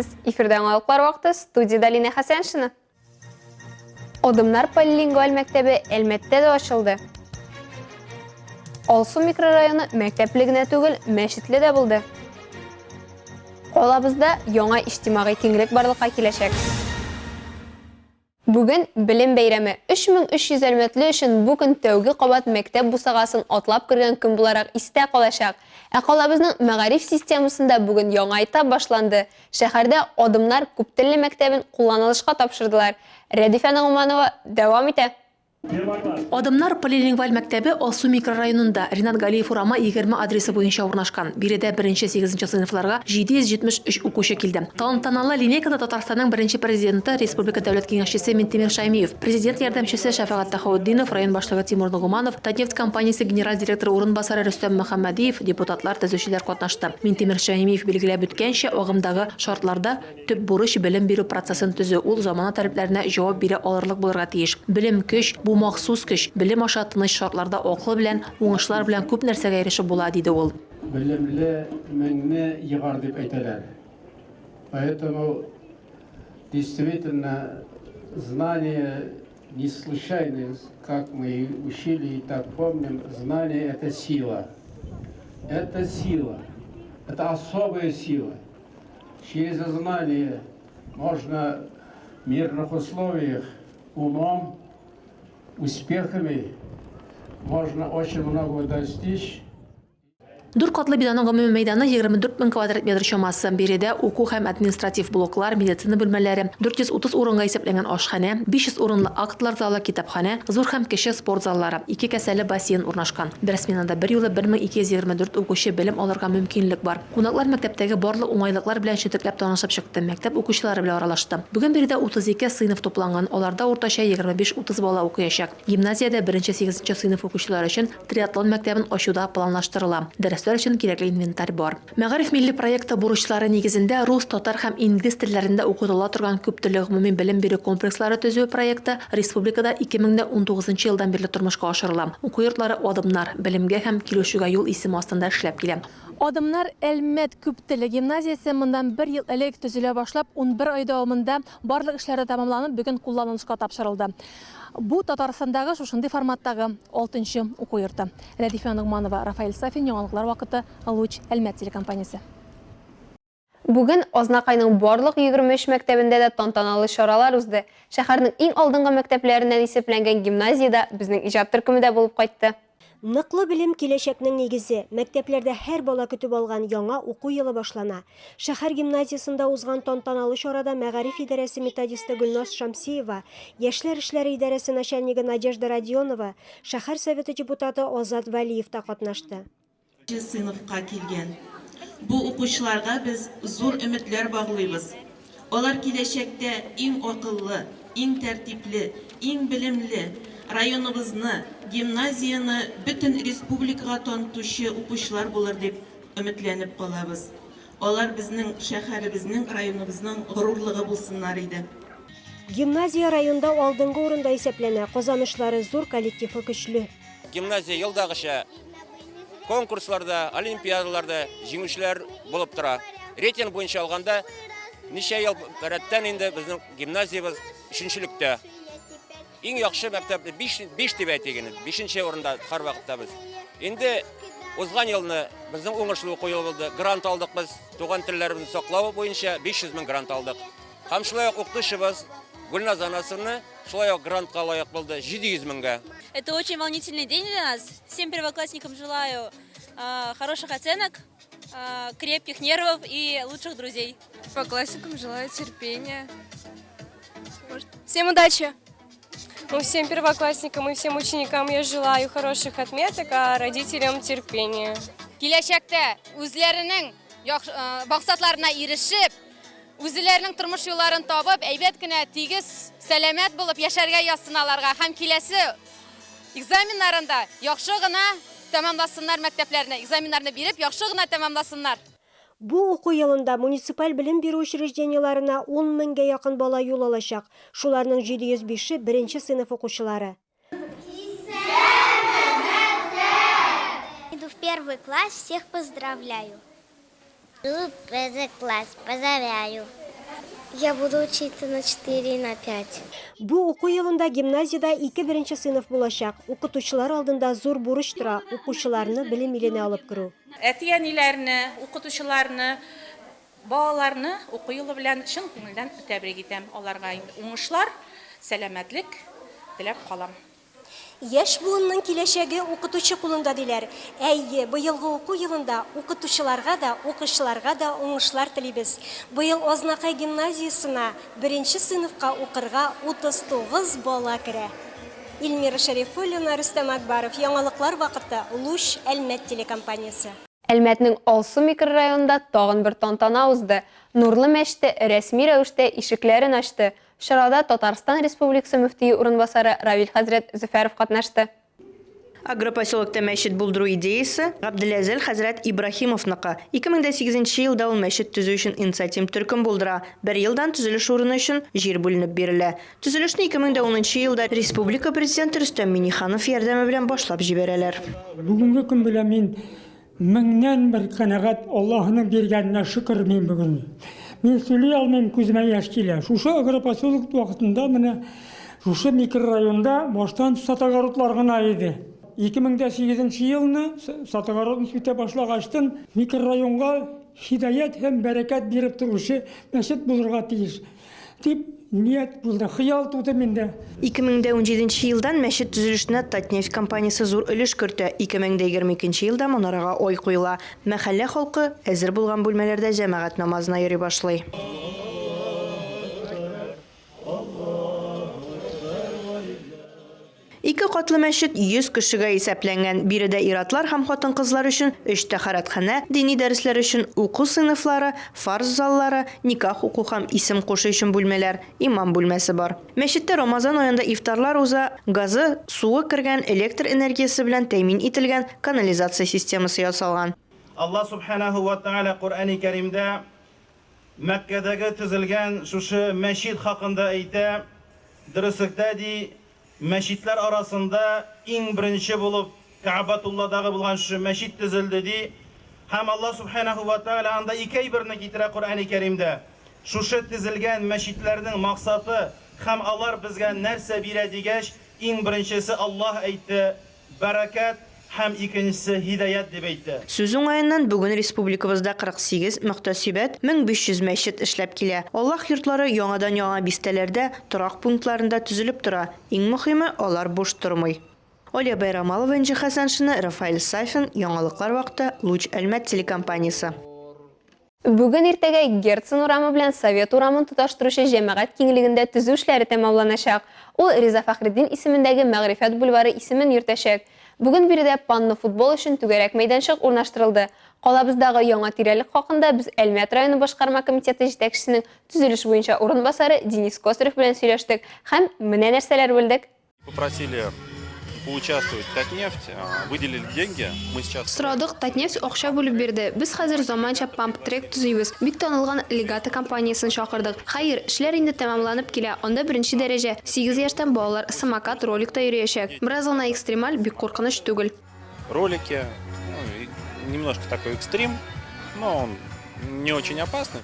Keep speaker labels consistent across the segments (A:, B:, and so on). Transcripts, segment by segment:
A: Исәнмесез! Эфирда яңалыклар вакыты, студиядә Лина Хәсәншина. Адымнар полилингваль мәктәбе Әлмәттә дә ачылды. Алсу микрорайоны мәктәпле генә түгел, мәчетле дә булды. Калабызда яңа иҗтимагый киңлек барлыкка киләчәк. Бүген, Белем бәйрәме. 3300 әлмәтле өчен бу көн тәүге кабат мәктәп бусагасын атлап кергән көн буларак истә калачак. Ә калабызның мәгариф системасында бүген яңа этап башланды. Шәһәрдә Адымнар күптелле мәктәбен кулланылышка тапшырдылар. Рәдифә Ногманова дәвам итә.
B: Адымнар полилингваль мәктәбе Алсу микрорайонында, Ринат Галиев урамы 20 адресы буенча урнашкан. Биредә беренче-сигезенче сыйныфларга 773 укучы килде. Тантаналы линейкада Татарстанның беренче Президенты, республика Дәүләт Киңәшчесе Минтимер Шаймиев, Президент ярдәмчесе Шәфәгать Тәхаутдинов, район башлыгы Тимур Ногуманов, Татнефть компаниясе генераль директоры урынбасары Рөстәм Мөхәммәдиев, депутатлар, төзүчеләр катнашты. Минтимер Шәймиев билгеләп үткәнчә, агымдагы шартларда Төп бурыч, белем бирү процессын төзү, ул замана таләпләренә җавап бирә алырлык булырга тиеш. Белем, көч, бу махсус көч, белем аша тыныч шартларда акыл белән, уңышлар белән күп нәрсәгә ирешеп була, диде ул.
C: Белемле меңне егар дип әйтәләр. Поэтому действительно знание не случайно, как мы и учили и так помним, знание это сила. Это сила. Это особая сила. Через знание можно в мирных условиях умом, успехами можно очень многого достичь.
B: Дүрт катлы бинаның гомуми мәйданы 24 мең квадрат метр чамасы. Биредә уку һәм административ блоклар, медицина бүлмәләре, 430 урынга исәпләнгән ашханә, 500 урынлы актлар залы, китапханә, зур һәм кече спорт заллары, ике кәсәле бассейн урнашкан. Бер сменада берьюлы 1224 укучы белем алырга мөмкинлек бар. Кунаклар мәктәптәге барлык уңайлыклар белән четекләп танышып чыкты, мәктәп укучылары белән аралашты. Бүген биредә 32 сыйныф тупланган, аларда уртача 25-30 бала укыячак. Гимназиядә беренче-сигезенче сыйныф укучылары өчен триатлон мәктәбен ачу да планлаштырыла. Дәресләр өчен кирәкле инвентарь бар. Мәгариф милли проекты бурычлары нигезендә рус, татар һәм инглиз телләрендә укытыла торган күптелле гомуми белем бирү комплекслары төзү проекты республикада 2019 елдан бирле тормышка ашырыла. Уку йортлары Адымнар, белемгә һәм килешүгә юл исеме астында эшләп килә.
D: Адымнар Әлмәт күптелле гимназиясе моннан бер ел элек төзелә башлап, 11 ай дәвамында барлык эшләр дә тәмамланып, бүген кулланылышка тапшырылды. Бу Татарстандагы шушындый форматтагы алтынчы уку йорты. Рәдифә Ногманова, Рафаэль Сафин, Яңалыклар вакыты, Луч, Әлмәт телекомпаниясе.
A: Бүген Азнакайның барлык 23 мәктәбендә дә тантаналы чаралар узды. Шәһәрнең иң алдынгы мәктәпләреннән исәпләнгән гимназиядә безнең иҗат төркеме дә булып кайтты.
E: Ныклы белем, киләчәкнең нигезе. Мәктәпләрдә һәр бала көтеп алган яңа уку елы башлана. Шәһәр гимназиясендә узган тантаналы чарада мәгариф идарәсе методисты Гөлназ Шамсиева, яшьләр эшләре идарәсе начальнигы Надежда Родионова, шәһәр Советы депутаты Азат Вәлиев та катнашты.
F: Нче сыйныфка килгән бу укучыларга без зур өметләр баглыйбыз. Алар киләчәктә иң акыллы, иң тәртипле, иң белемле, районыбызны, гимназияне бөтен республикага танытучы укучылар булыр дип өметләнеп калабыз. Алар безнең шәһәребезнең, районыбызның горурлыгы булсыннар иде.
E: Гимназия районда алдынгы урында исәпләнә, казанышлары зур, коллективы көчле.
G: Гимназия елдагыча конкурсларда, олимпиадаларда җиңүчеләр булып тора. Рейтинг буенча алганда, ничә ел рәттән инде безнең гимназиябез өченчелектә. Иң яхшы мәктәп 5, 5 дип әйтик инде, 5 урында һәрвакытта без. Инде узган елны безнең уңышлы уку елы булды. Грант алдык без, туган телләребезне саклау буенча 500 мең грант алдык. Һәм шулай ук укытучыбыз Гөлназ Анасовна шулай ук грантка лаек булды, 700 меңгә.
H: Это очень волнительный день для нас. Всем первоклассникам желаю хороших оценок, крепких нервов и лучших друзей.
I: Первоклассникам желаю терпения.
H: Всем удачи!
I: Ну, всем первоклассникам и всем ученикам я желаю хороших отметок, а родителям терпения.
J: Киләчәктә үзләренең максатларына ирешеп, Үзләренең тормыш юлларын табып, әйбәт кенә, тигез, сәламәт булып яшәргә язсын аларга һәм киләсе экзаменнарын да яхшы гына тәмамласыннар мәктәпләрне, экзаменнарны биреп, яхшы гына тәмамласыннар.
E: Бу уку елында муниципаль белем бирү учреждениеләренә ун меңгә якын бала юл алачак, шуларның 705-е беренче сыйныф укучылары.
K: Исәнме, мәктәп! Иду в первый класс, всех поздравляю. Иду в первый класс, поздравляю. Я буду учиться на четыре и на пять.
E: Бу уку елында гимназиядә ике беренче сыйныф булачак. Укытучылар алдында зур бурыч тора, укучыларны белем иленә алып керү.
L: Әти-әниләрне, укытучыларны, балаларны уку елы белән чын күңелдән тәбрик итәм. Аларга инде уңышлар, сәламәтлек теләп калам.
E: Яшь буынның киләчәге укытучы кулында, диләр. Әйе, быелгы уку елында укытучыларга да, укучыларга да уңышлар телибез. Быел Азнакай гимназиясенә беренче сыйныфка укырга 39 бала керә. Эльмира Шәрифуллина, Рөстәм Акбаров, Яңалыклар вакыты, Луч, Әлмәт телекомпаниясе.
A: Әлмәтнең Алсу микрорайонында тагын бер тантана узды. Нурлы мәчете рәсми рәвештә ишекләрен ачты. Чарада Татарстан Республикасы мөфтие урынбасары Равил хәзрәт Зөфәров катнашты.
M: Агропоселокта мәчет булдыру идеясе, Габделәзел хәзрәт Ибраһимовныкы. 2008 нче елда ул мәчет төзү өчен инициатим төркем булдыра. Бер елдан төзелеш урыны өчен җир бүленеп бирелә. Төзелешне 2010 нчы елда республика Президенты Рөстәм Миңнеханов ярдәме белән башлап җибәрәләр.
N: Бүгенге көн белән мин меңнән бер канәгать, Аллаһының биргәненә шөкер мин бүген. Мин сөйли алмыйм, күземә яшь килә. Шушы агропоселок вакытында менә шушы микрорайонда баштан сатогородлар гына иде. 2008 нче елны сатогородны сүтә башлагачтын микрорайонга һидаять һәм бәрәкәт биреп торучы мәчет булырга тиеш. Дип ният булды, хыял туды миндә.
M: 2017 нче елдан мәчет төзелешенә Татнефть компаниясе зур өлеш кертә. 2022 нче елда манарага ай куела. Мәхәллә халкы әзер булган бүлмәләрдә җәмәгать намазына йөри башлый. Ике катлы мәчет 100 кешегә исәпләнгән. Биредә ир-атлар һәм хатын-кызлар өчен өч тәһарәтханә, дини дәресләр өчен уку сыйныфлары, фарз заллары, никах уку һәм исем кушу өчен бүлмәләр, имам бүлмәсе бар. Мәчеттә Рамазан аенда ифтарлар уза, газы, суы кергән, электр энергиясе белән тәэмин ителгән, канализация системасы ясалган.
O: Алла Сүбхәнәһү вә Тәгалә Коръәни Кәримдә Мәккәдәге төзелгән шушы мәчет хакында әйтә, Дөреслектә, ди, мәчетләр арасында иң беренче булып Кәгъбәтулладагы булган шушы мәчет төзелде, ди. Һәм Аллаһ Сүбхәнәһү вә Тәгалә анда ике әйберне китерә Коръәни Кәримдә. Шушы тезелгән мәчетләрнең максаты һәм алар безгә нәрсә бирә дигәч, иң беренчесе Аллаһ әйтте, Бәрәкәт һәм икенчесе һидаять дип әйтте.
M: Сүз уңаеннан, бүген республикабызда 48 мөхтәсибәт, 1500 мәчет эшләп килә. Аллаһ йортлары яңадан-яңа бистәләрдә, торак пунктларында төзелеп тора. Иң мөхиме, алар буш тормый. Алия Байрамалова, Энҗе Хәсәншина, Рафаэль Сафин, Яңалыклар вакыты, Луч Әлмәт телекомпаниясе.
A: Бүген иртәгә Герцен урамы белән Совет урамын тоташтыручы җәмәгать киңлегендә төзү эшләре тәмамланачак. Ул Риза Фәхретдин исемендәге Мәгърифәт бульвары исемен йөртәчәк. Бүген биредә панно-футбол өчен түгәрәк мәйданчык урнаштырылды. Калабыздагы яңа тирәлек хакында без Әлмәт районы башкарма комитеты җитәкчесенең төзелеш буенча урынбасары Денис Косарев белән сөйләштек һәм менә нәрсәләр белдек.
P: Попросили поучаствовать Татнефть, выделили деньги. Мы сейчас
A: Сорадык, Татнефть акча бүлеп бирде. Без хәзер заманча памп-трек төзибез. Бик танылган Легато компаниясен чакырдык. Хәер, эшләр инде тәмамланып килә. Анда беренче дәрәҗә, сигез яшьтән балалар самокат, роликта йөриячәк. Бераз гына экстремаль, бик куркыныч түгел.
P: Ролики, ну, немножко такой экстрим, но он не очень опасный.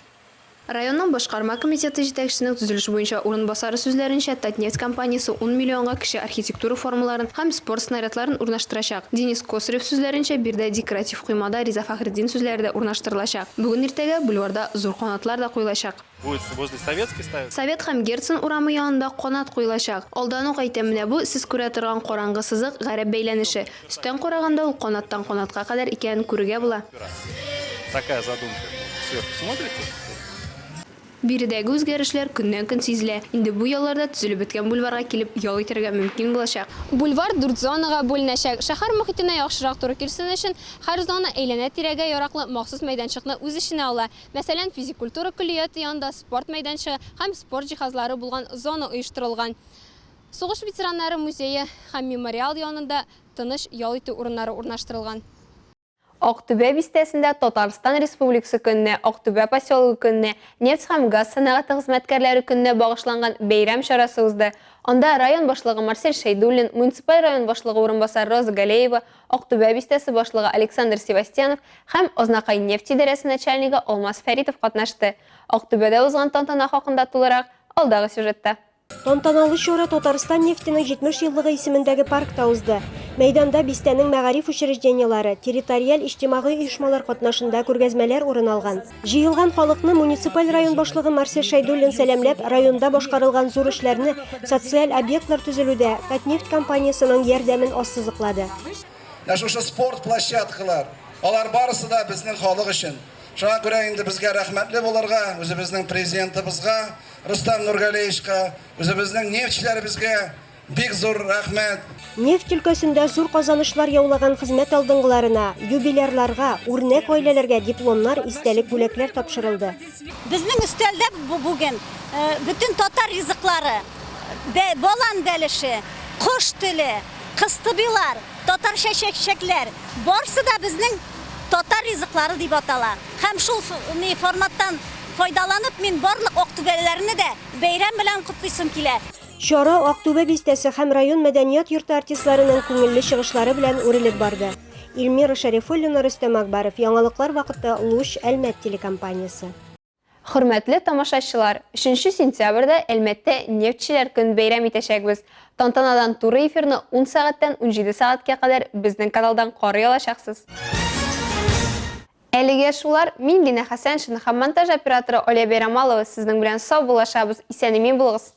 A: Районның башкарма комитеты җитәкчесенең төзелеш буенча урынбасары сүзләренчә, Татнефть компаниясе ун миллионга кече архитектура формаларын һәм спорт снарядларын урнаштырачак. Денис Косарев сүзләренчә, биредә декоратив коймада Риза Фәхретдин сүзләре дә урнаштырылачак. Бүген-иртәгә бульварда зур канатлар да куелачак.
P: Будет возле Советской ставиться.
A: Совет һәм Герцен урамы янында канат куелачак. Алдан ук әйтәм, менә бу, сез күрә торган караңгы сызык, гарәп бәйләнеше. Өстән караганда ул канаттан канатка кадәр икәнен күрергә була.
P: Такая задумка. Сверху смотрите.
A: Биредәге үзгәрешләр көннән-көн сизелә. Инде бу ялларда төзелеп беткән бульварга килеп ял итәргә мөмкин булачак. Бульвар дүрт зонага бүленәчәк. Шәһәр мохитенә яхшырак туры килсен өчен, һәр зона әйләнә-тирәгә яраклы махсус мәйданчыкны үз эченә ала. Мәсәлән, физик культура көллияте янында спорт мәйданчыгы һәм спорт җиһазлары булган зона оештырылган. Сугыш ветераннары музее һәм мемориал янында тыныч ял итү урыннары урнаштырылган. Актүбә бистәсендә Татарстан Республикасы көненә, Актүбә поселогы көненә, нефть һәм газ сәнәгате хезмәткәрләре көненә багышланган бәйрәм чарасы узды. Анда район башлыгы Марсель Шәйдуллин, муниципаль район башлыгы урынбасары Роза Галеева, Актүбә бистәсе башлыгы Александр Севастьянов һәм Азнакай нефть идарәсе начальнигы Алмаз Фәритов катнашты. Актүбәдә узган тантана хакында тулырак, алдагы сюжетта.
E: Тантаналы чара Татарстан нефтенең 70 еллыгы исемендәге паркта узды. Мәйданда бистәнең мәгариф учреждениеләре, территориаль иҗтимагый оешмалар катнашында күргәзмәләр урын алган. Җыелган халыкны муниципаль район башлыгы Марсель Шәйдуллин сәламләп, районда башкарылган зур эшләрне, социаль объектлар төзелүдә Татнефть компаниясенең ярдәмен ассызыклады.
Q: Менә шушы спорт площадкалар, алар барысы да безнең халык өчен. Шуңа күрә инде безгә рәхмәтле булырга, үзебезнең Президентыбызга, Рөстәм Нургалиевичка, үзебезнең нефтьчеләребезгә бик зур рәхмәт.
E: Нефть өлкәсендә зур казанышлар яулаган хезмәт алдынгыларына, юбилярларга, үрнәк гаиләләргә дипломнар, истәлек бүләкләр тапшырылды.
R: Безнең өстәлдә бүген бөтен татар ризыклары, балан бәлеше, кош теле, кыстыбилар, татарча чәкчәкләр, барсы да безнең татар ризыклары дип атала. Һәм шул ни форматтан файдаланып, мин барлык актүбәлеләрне дә бәйрәм белән котлыйсым килә.
E: Чара Актүбә бистәсе һәм район мәдәният йорты артистларының күңелле чыгышлары белән үрелеп барды. Эльмира Шәрифуллина, Рөстәм Акбаров, Яңалыклар вакыты, Луч, Әлмәт телекомпаниясе.
A: Хөрмәтле тамашачылар, өченче сентябрьдә Әлмәттә Нефтьчеләр көнен бәйрәм итәчәкбез. Тантанадан туры эфирны ун сәгатьтән 17 сәгатькә кадәр безнең каналдан карый алачаксыз. Әлегә шулар, мин Динә Хәсәншина һәм монтаж операторы Оля Бәйрамалова сезнең белән саубуллашабыз, исән-имин булыгыз!